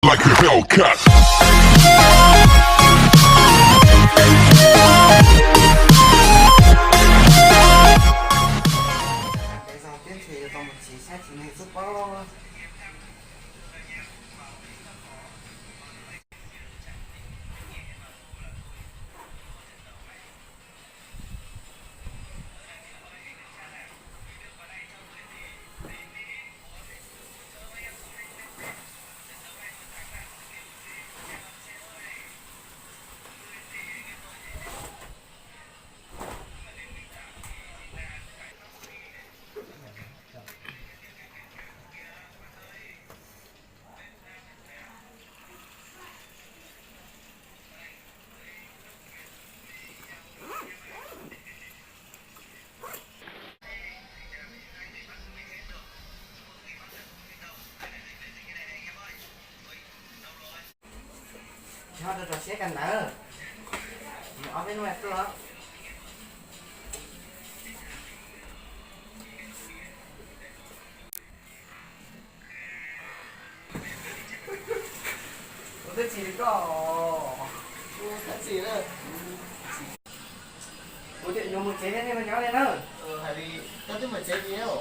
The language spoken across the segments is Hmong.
Like a Hellcat. Tsis ho rau rau siab kawg ntawd. Ob peb hnub tuaj. Ua twb tsis li koj. Ua twb tsis li. Kuv tias yuav mus tsev thiab, nej mas nyob li na. Hais li, koj twb mus tsev tiag.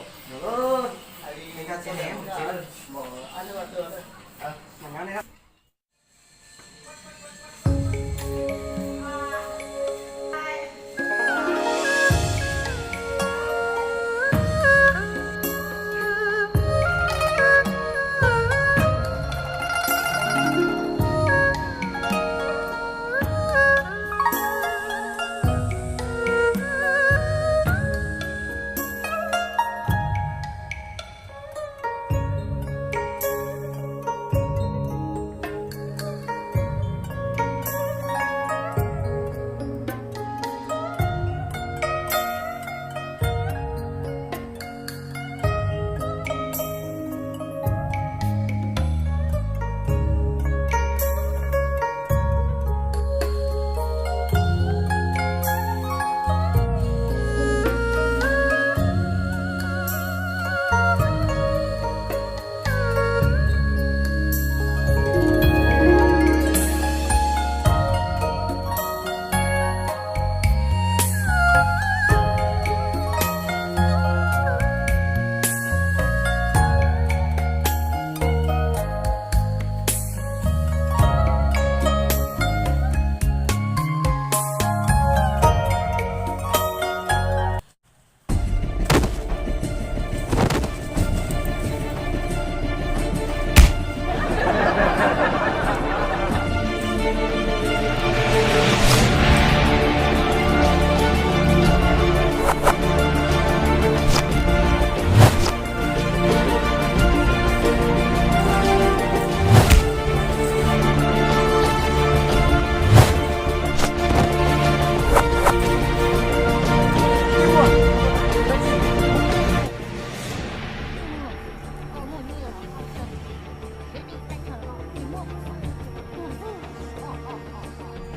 Hais li, nyob tsev, mus tsev lawm. Mas nyob li na.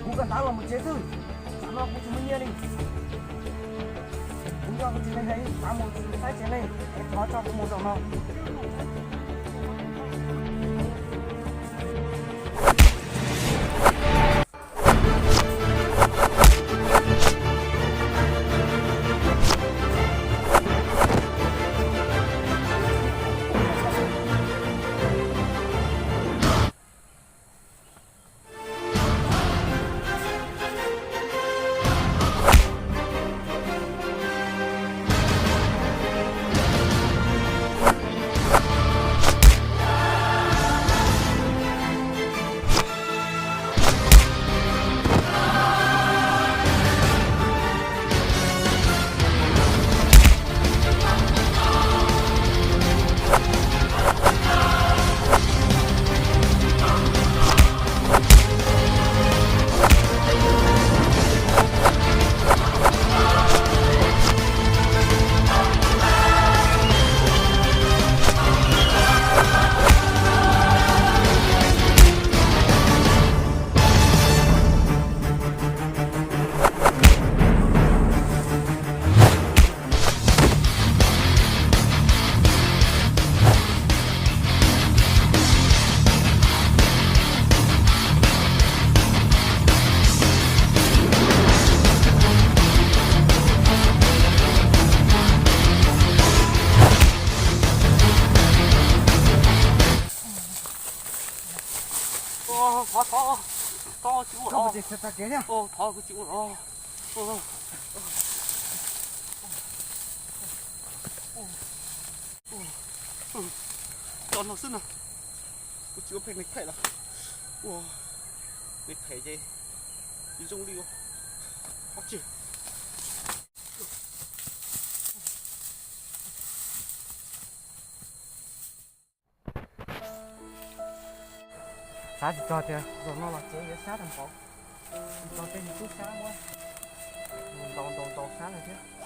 Kuv kawm ntawv los mus tsev xwb, tsam no kuv tsis muaj nyiaj li. Kuv nco kuv tsis nqis nqis, kuv mus saib tsev neeg es thov tso kuv mus zaum no. Thov, thov, thov tsis ua los. Thov kuv tsis ua los. Cov no xwb na, kuv tsis ua pheej neeg phem los ua neeg phem ces zoo li ua qhov tsis. Xav tsis txog tias zaum no los tsev yuav sab tag npaum, tsis txog tej niag tub sab muab ntaus ntaus ntaus sab lawm thiab.